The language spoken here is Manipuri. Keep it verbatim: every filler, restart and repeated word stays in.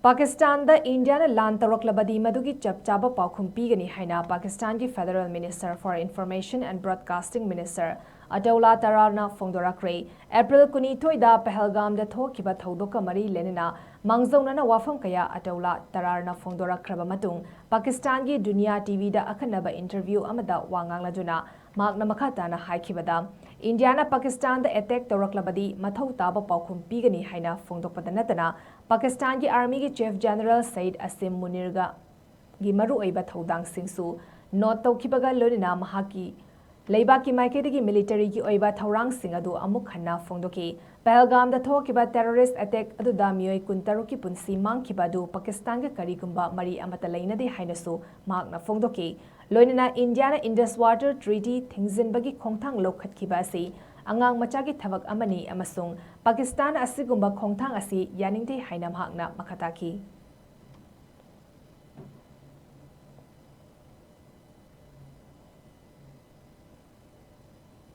ꯄꯥꯀꯤꯁꯇꯥꯟꯗ ꯏꯟꯗꯤꯌꯥꯅ ꯂꯥꯟ ꯇꯧꯔꯛꯂꯕꯗꯤ ꯃꯗꯨꯒꯤ ꯆꯞ ꯆꯥꯕ ꯄꯥꯎꯈꯨꯝ ꯄꯤꯒꯅꯤ ꯍꯥꯏꯅ ꯄꯥꯀꯤꯁꯇꯥꯟꯒꯤ Federal Minister for Information and Broadcasting Minister Attaullah ꯇꯔꯥꯔꯅ ꯐꯣꯡꯗꯣꯔꯛꯈ꯭ꯔꯦ꯫ ꯑꯦꯄ꯭ꯔꯤꯜ ꯀꯨꯟꯅꯤꯊꯣꯏꯗ ꯄꯍꯜꯒꯥꯝꯗ ꯊꯣꯛꯈꯤꯕ ꯊꯧꯗꯣꯛꯀ ꯃꯔꯤ ꯂꯩꯅꯅ ꯃꯥꯡꯖꯧꯅꯅ ꯋꯥꯐꯝ ꯀꯌꯥ ꯑꯇꯧꯂꯥ ꯇꯔꯥꯔꯅ ꯐꯣꯡꯗꯣꯔꯛꯈ꯭ꯔꯕ ꯃꯇꯨꯡ ꯄꯥꯀꯤꯁꯇꯥꯟꯒꯤ ꯗꯨꯅꯤꯌꯥ ꯇꯤꯚꯤꯗ ꯑꯈꯟꯅꯕ ꯏꯟꯇꯔꯚ꯭ꯌꯨ ꯑꯃꯗ ꯋꯥ ꯉꯥꯡꯂꯗꯨꯅ ꯃꯍꯥꯛꯅ ꯃꯈꯥ ꯇꯥꯅ ꯍꯥꯏꯈꯤꯕꯗ, ꯏꯟꯗꯤꯌꯥꯅ ꯄꯥꯀꯤꯁꯇꯥꯟꯗ ꯑꯦꯇꯦꯛ ꯇꯧꯔꯛꯂꯕꯗꯤ ꯃꯊꯧ ꯇꯥꯕ ꯄꯥꯎꯈꯨꯝ ꯄꯤꯒꯅꯤ ꯍꯥꯏꯅ ꯐꯣꯡꯗꯣꯛꯄꯗ ꯅꯠꯇꯅ ꯄꯥꯀꯤꯁꯇꯥꯟꯒꯤ ꯑꯥꯔꯃꯤꯒꯤ ꯆꯤꯐ ꯖꯦꯅꯔꯦꯜ ꯁꯌꯤꯗ ꯑꯁꯤꯝ ꯃꯨꯅꯤꯔꯒ ꯒꯤ ꯃꯔꯨꯑꯣꯏꯕ ꯊꯧꯗꯥꯡꯁꯤꯡꯁꯨ ꯅꯣꯠ ꯇꯧꯈꯤꯕꯒ ꯂꯣꯏꯅꯅ ꯃꯍꯥꯛꯀꯤ ꯂꯩꯕꯥꯛꯀꯤ ꯃꯥꯏꯀꯩꯗꯒꯤ ꯃꯤꯂꯤꯇꯔꯤꯒꯤ ꯑꯣꯏꯕ ꯊꯧꯔꯥꯡꯁꯤꯡ ꯑꯗꯨ ꯑꯃꯨꯛ ꯍꯟꯅ ꯐꯣꯡꯗꯣꯛꯈꯤ꯫ ꯄꯍꯜꯒꯥꯝꯗ ꯊꯣꯛꯈꯤꯕ ꯇꯦꯔꯣꯔꯤꯁ꯭ꯠ ꯑꯦꯇꯦꯛ ꯑꯗꯨꯗ ꯃꯤꯑꯣꯏ ꯀꯨꯟꯇꯔꯨꯛꯀꯤ ꯄꯨꯟꯁꯤ ꯃꯥꯡꯈꯤꯕ ꯑꯗꯨ ꯄꯥꯀꯤꯁꯇꯥꯟꯒ ꯀꯔꯤꯒꯨꯝꯕ ꯃꯔꯤ ꯑꯃꯠꯇ ꯂꯩꯅꯗꯦ ꯍꯥꯏꯅꯁꯨ ꯃꯍꯥꯛꯅ ꯐꯣꯡꯗꯣꯛꯈꯤ꯫ ꯂꯣꯏꯅꯅ ꯏꯟꯗꯤꯌꯥꯅ Indus Water Treaty ꯊꯤꯡꯖꯤꯟꯕꯒꯤ ꯈꯣꯡꯊꯥꯡ ꯂꯧꯈꯠꯈꯤꯕ ꯑꯁꯤ ꯑꯉꯥꯡ ꯃꯆꯥꯒꯤ ꯊꯕꯛ ꯑꯃꯅꯤ ꯑꯃꯁꯨꯡ ꯄꯥꯀꯤꯁꯇꯥꯟꯅ ꯑꯁꯤꯒꯨꯝꯕ ꯈꯣꯡꯊꯥꯡ ꯑꯁꯤ ꯌꯥꯅꯤꯡꯗꯦ ꯍꯥꯏꯅ ꯃꯍꯥꯛꯅ ꯃꯈꯥ ꯇꯥꯈꯤ꯫